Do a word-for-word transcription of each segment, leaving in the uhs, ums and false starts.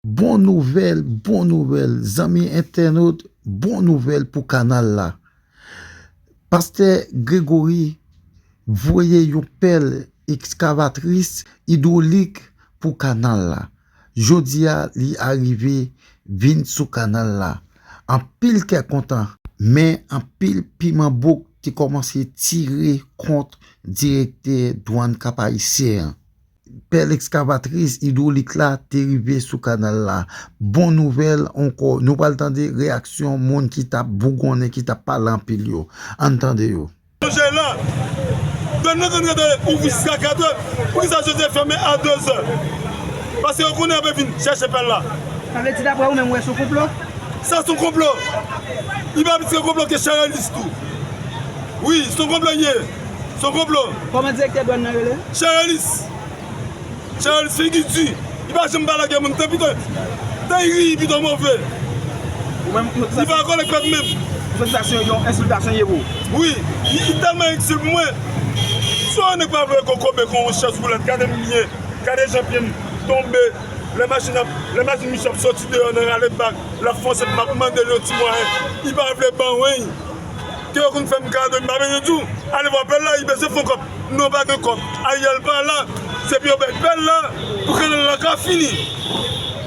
Bon nouvèl, bon nouvèl, zanmi entènot, bon nouvèl pou kanal la. Pastè Gregory voye yon pèl ekskavatris idwolik pou kanal la. Jodi a, li arive vin sou kanal la. Anpil kè kontan, men anpil piman bouk te kòmanse tire kont direktè dwàn Kap Ayisyen an. Pèl ekskavatris idwolik la te rive sou kanal la. Bon nouvèl ankò. Nou pral tande reyaksyon moun ki t ap bougonnen, ki t ap pale anpil yo. Ann tande yo. Jay la, Don nan konn rete ouvri jiska katrè. Poukisa Jozye fèmen a dezè? Paske yo konnen y ap vin chèche pèl la. Sa vle di, daprè ou menm, ou wè se yon konplo? Sa se yon konplo. Li pa piti ke konplo ke Cherelis tou. Wi, se yon konplo li ye. Se yon konplo. Kòman direktè dwàn nan rele? Cherelis. Charles figi di, li pa janm pa lage moun, tan pito, tan li ri, pito move. Ou menm, li pa kòlèg pèp menm. Ou santi sa se yon ensiltasyon ye pou ou? Wi, li, li tèlman ensil pou mwen. Si yon nèg pa vle kokobe kon yon chèz woulèt, gade m byen, gade jan pye m tonbe, lè machin ap, lè machin misye ap soti deyò nan rale bak, l ap fonse pou m ap mande l yon ti mwayen, li pa vle ban mwen. Ke yo konn fè m kado, m pa bezwen di w, ale vwa pèl la, li bezwen fè yon kòb. Non, pa gen kòb. Ariel pa la, se pou yo bay pèl la, pou kanal la ka fini.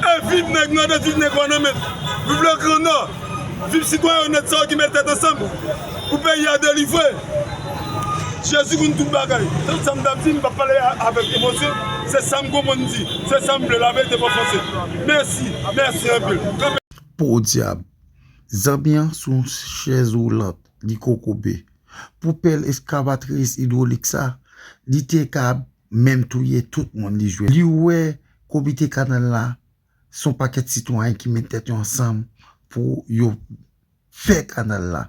E viv nèg nòdès, viv nèg wanament, viv le Grand Nord, viv sitwayen onèt sa yo ki met tèt ansanm pou peyi a delivre. Jezi konn tout bagay. Se tout sa m t ap di, m p ap pale a, avèk emosyon. Se sa m konprann di, se sa m vle, laverite pa fòse. Mèsi, mèsi anpil. Podyab. Zanmi an sou yon chèz woulant, li kokobe. Pou pèl ekskavatris idwolik sa, li te ka menm touye tout moun li jwenn. Li wè komite kanal la se yon pakèt sitwayen ki met tèt yo ansanm pou yo fè kanal la,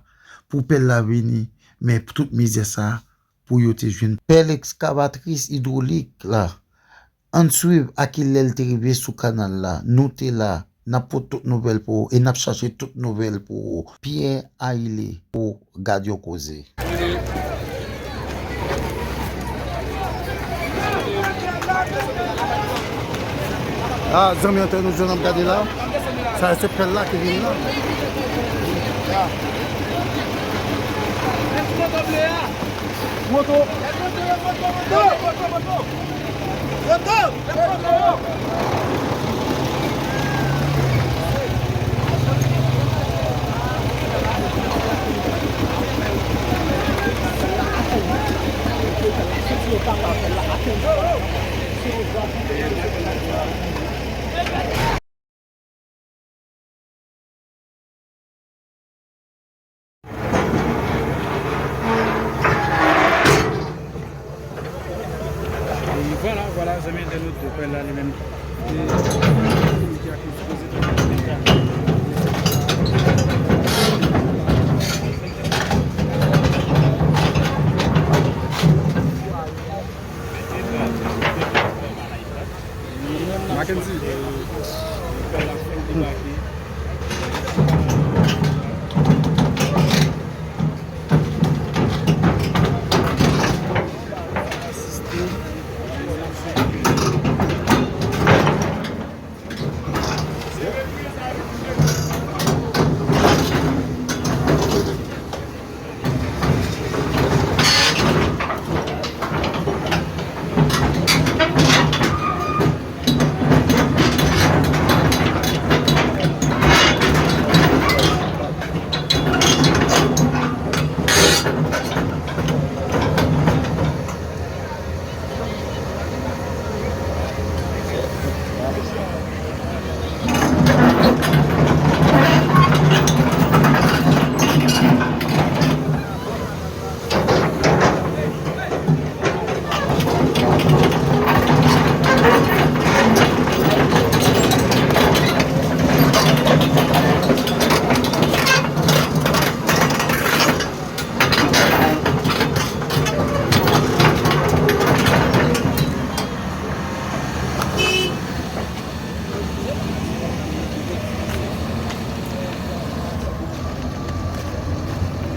pou pèl la vini, men tout mizè sa pou yo te jwenn pèl ekskavatris idwolik la. Ann swiv a kilè l te rive sou kanal la. Nou te la. N ap pote tout nouvèl pou ou e n ap chache tout nouvèl pou ou. Pierre Ailé pou Gad Yon Koze. Ah, zanmi entènot, nou jwenn ap gade la. Sa se pèl la ki vini la. Moto. E vwala, vwala, zanmi entènot, pèl la li menm. E, ki a ki sipoze fè. Mackenzie.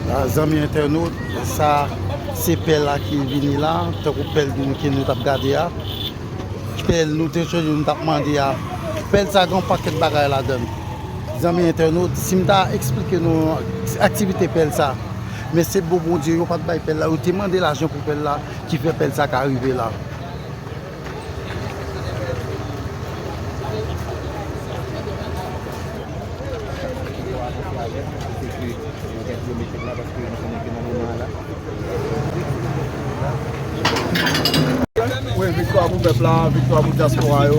La, zanmi entènot, sa se pèl la ki vini la, tankou pèl nou ke nou t ap gade a. Pèl nou te chonje nou t ap mande a, Pèl sa gen yon pakèt bagay ladan l. Zanmi entènot, si m ta eksplike nou aktivite pèl sa, men se bon Bondye, yo pa t bay pèl la, yo te mande lajan pou pèl la, ki fè pèl sa ka rive la. Wi, viktwa pou pèp la, viktwa pou dyaspora yo,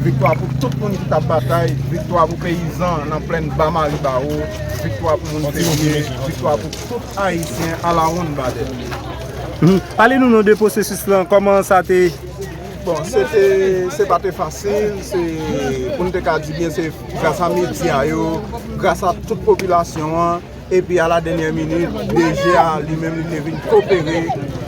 viktwa pou tout moun ki t ap batay, viktwa pou peyizan nan plèn Ba Maribawo, viktwa pou moun ferye, viktwa pou tout Ayisyen alawonn badè. Mhm. Pale nou non de pwosesis lan, kòman sa te? Bon, se te, se pa te fasil, se, pou n te ka di byen, se gras a medya yo, gras a tout popilasyon an, epi a la dènyè minit, D G a li menm li te vin kopere,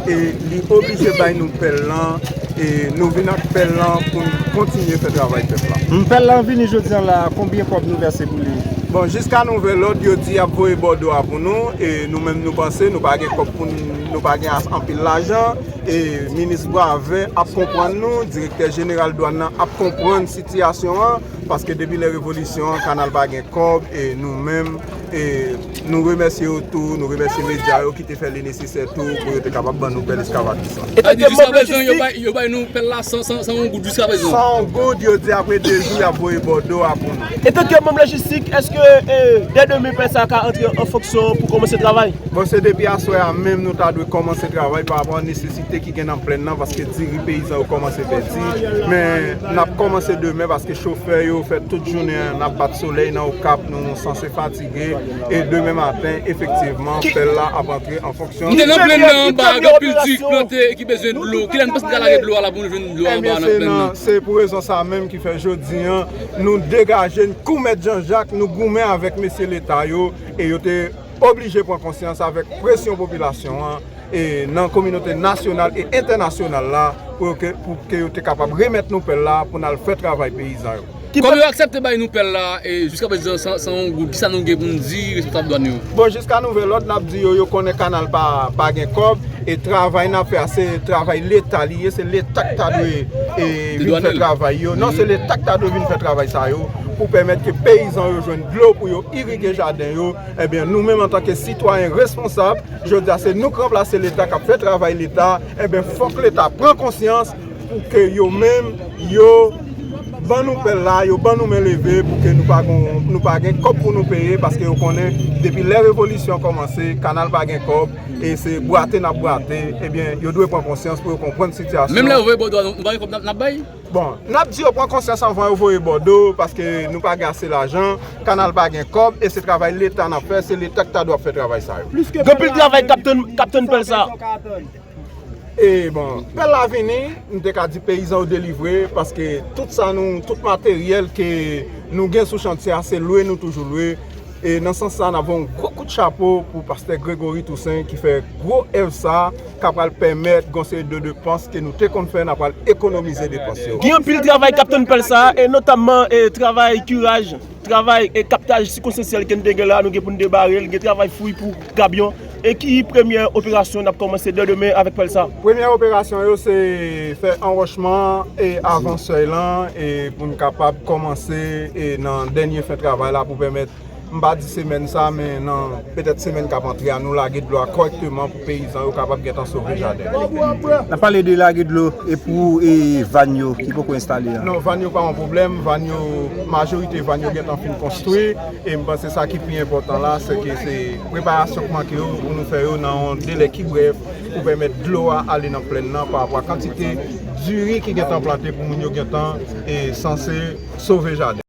e li oblije bay nou pèl lan, e nou vin ak pèl lan pou n kontinye fè travay pèp la. M, pèl lan vini jodi a la, konbyen kòb nou vèse pou li? Bon, jiska nouvèl òd, yo di y ap voye bòdwo a pou nou, e nou menm nou panse nou pa gen kòb pou n, nou pa gen as-, anpil lajan, e minis Boivin ap konprann nou, direktè jeneral dwàn nan ap konprann sitiyasyon an, paske depi lè revolisyon an, kanal pa gen kòb, e nou menm, e nou remèsye yo tou, nou remèsye medya yo ki te fè li nesesè tou pou yo te kapab ban nou pèl eskavatis lan. E tanke manm lojistik, yo bay, yo bay nou pèl la san, san, san yon goud jiska prezan. San yon goud, yo di apre de jou, y ap voye bòdwo a pou nou. E tanke manm lojistik, èske, e, dè demen pèl sa ka antre an fonksyon pou kòmanse travay? Bon, se depi aswè a menm nou ta dwe kòmanse travay pa rapò a nesesite ki gen nan plèn nan, paske diri peyizan yo kòmanse pèdi. Men n ap kòmanse demen paske chofè yo fè tout jounen an, n ap bat solèy nan Okap, nou sanse fatige. E demen maten, efektivman, pèl la ap antre an fonksyon. M te nan plèn nan anba, gen anpil diri ki plante e ki bezwen dlo. Kilè n panse n ka lage dlo a la pou nou jwenn dlo anba nan plèn nan? Ebyen, se nan, se pou rezon sa menm ki fè jodi an, nou degaje n kou Mèt Janjak, nou goumen avèk mesye Leta yo, e yo te oblije pran konsyans avèk presyon popilasyon an, e nan kominote nasyonal e entènasyonal la, pou ke, pou ke yo te kapab remèt nou pèl la, pou n al fè travay peyizan yo. Kòm yo aksepte bay nou pèl la, e jiska prezan san, san yon goud, kisa nou gen pou n di responsab dwàn yo? Bon, jiska nouvèl òd, n ap di yo, yo konnen kanal pa, pa gen kòb, e travay n ap fè a, se travay Leta li ye, se Leta k ta dwe, e, vin fè travay yo. Non, se Leta k ta dwe vin fè travay sa yo, pou pèmèt ke peyizan yo jwenn dlo pou yo irige jaden yo. Ebyen, nou menm antanke sitwayen responsab, jodi a se nou k ranplase Leta, k ap fè travay Leta, ebyen, fòk Leta pran konsyans pou ke yo menm, yo ban nou pèl la, yo ban nou men leve pou ke nou pa gon, nou pa gen kòb pou nou peye, paske yo konnen depi lè revolisyon kòmanse, kanal pa gen kòb, e se bwate n ap bwate, ebyen, yo dwe pran konsyans pou yo konprann sitiyasyon. Menm lè yo voye bòdwo a, nou pa gen kòb n ap, n ap bay? Bon, n ap di yo pran konsyans anvan yo voye bòdwo, paske nou pa gen ase lajan, kanal pa gen kòb, e se travay Leta n ap fè, se Leta k ta dwe ap fè travay sa yo. Gen anpil travay k ap tann, k ap tann pèl sa. E bon, pèl la vini, m te ka di peyizan yo delivre, paske tout sa nou, tout materyèl ke nou gen sou chantye a, se lwe nou toujou lwe. E nan sans sa, n ap voye yon gwo kout chapo pou pastè Gregory Toussaint ki fè gwo èv sa, k ap pral pèmèt gon seri de depans ke nou te konn fè, n ap pral ekonomize depans yo. Gen anpil travay k ap tann pèl sa, e notamman, e, travay kiraj, travay, e, kaptaj sikonstansyèl ke n te gen la, nou gen pou n debare l, gen travay fouy pou gabyon. E ki premyè operasyon n ap kòmanse dè demen avèk pèl sa? Premyè operasyon yo se fè anwòchman e avan sèy lan, e pou n kapab kòmanse, e nan dènye fen travay la pou pèmèt, m pa di semèn sa, men nan petèt semèn k ap antre a, nou lage dlo a kòrèkteman pou peyizan yo kapab gentan sove jaden. N ap pale de lage dlo e pou, e, vàn yo ki poko enstale a. Non, vàn yo pa yon pwoblèm. Vàn yo, majorite vàn yo gentan fin konstwi. E m panse sa ki pi enpòtan la, se ke se preparasyon k manke yo pou nou fè yo nan yon delè ki brèf pou pèmèt dlo a ale nan plèn nan pa rapò a kantite diri ki gentan plante pou moun yo gentan, e, sanse sove jaden.